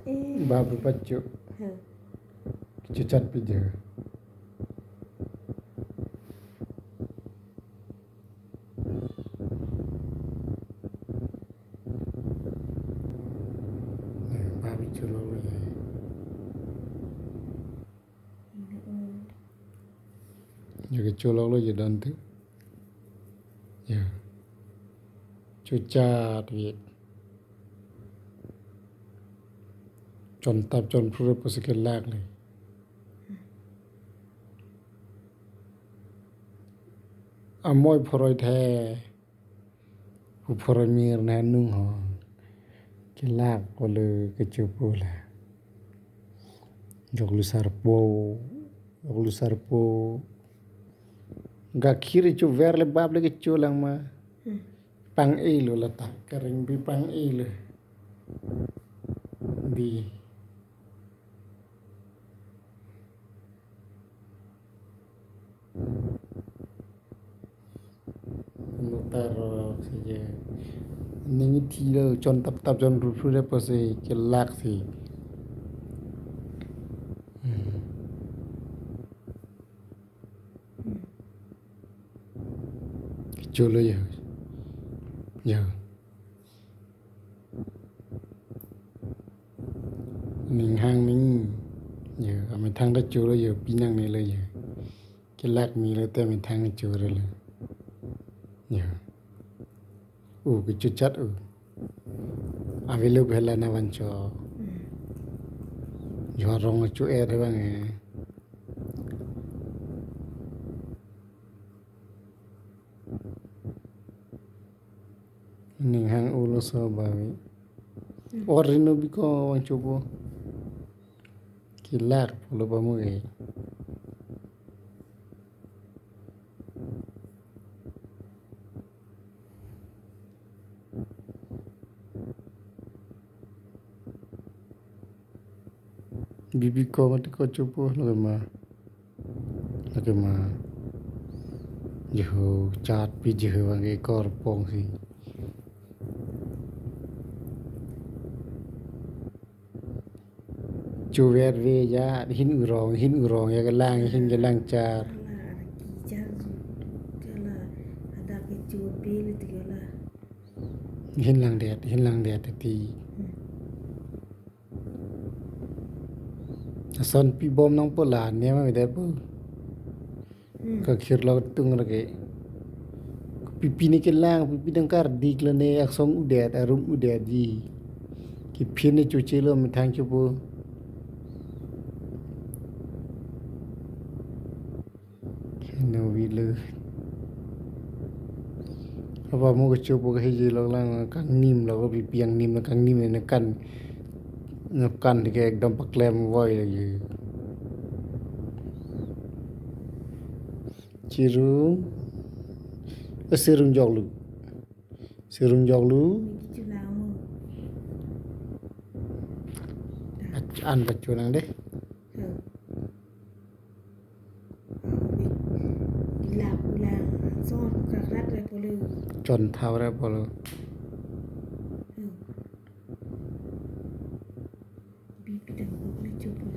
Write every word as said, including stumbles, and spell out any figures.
Eh. Bap ru pacho. Huh. Chuchat pijir. Eh, bap ru chulok lo ya. Ina, oh. Ya kechulok lo ya don tu. Ya. Chuchat wi. Chontap chonphru pusi kelak le. Amoi phoroi the. Pu phoroi mir na nung ho. Kelak pulo kecho pu la. Joklu sarpo. Joklu sarpo. Gakhir chuver le bap le kecho lang ma. Hmm. Pang-e lo lata, kering bi pang-e lo. Di. Mutar saja. Ning thi lo, chontap tap chonphru phru le pusi kelak si. Hmm. Kecho lo ya. Ya. Ning hang ning. Ya, amethang ta cho lo ya, pinang ne lo ya. Kelak mi lo te amethang ne cho lo. Ya. U kechuchat u. Avelo bhela na vancho. Hmm. Jor rong chu er bang e. Ning hang ulo so bawi. Hmm. Or rino biko wangchopo. Kelak pulo pamu e. Bibi ko mati ko chopo lo ma. Lake ma. Jeho chat pi jeho bang ke kor pong si. Chuver ve ya hin urong, hin urong ya kelang, hin kelang char. Ala, ada kijar ju. Kala, ada kecho pe le tiga la. Hin lang det, hin lang det ti. Hmm. Ason pi bom nangpo la, ne ma vedet po. Hmm. Kakhir lo tung lake. Pipi ne kelang, pipi nangkardik lo ne, aksong udet, arum udet ji. Kephin ne choche lo methang chopo. Keno vilo. Apa mo kecho po kahiji lo lang kangnim lo, pipi angnim lo, kangnim ne kan, ne kan ke ekdom paklem voi lagi. Chirung, eh, sirung joklu. Sirung joklu. Ach-, an pacho nang de. Hmm. Ila pulang, sor kakrat re polo. Chon thau re polo.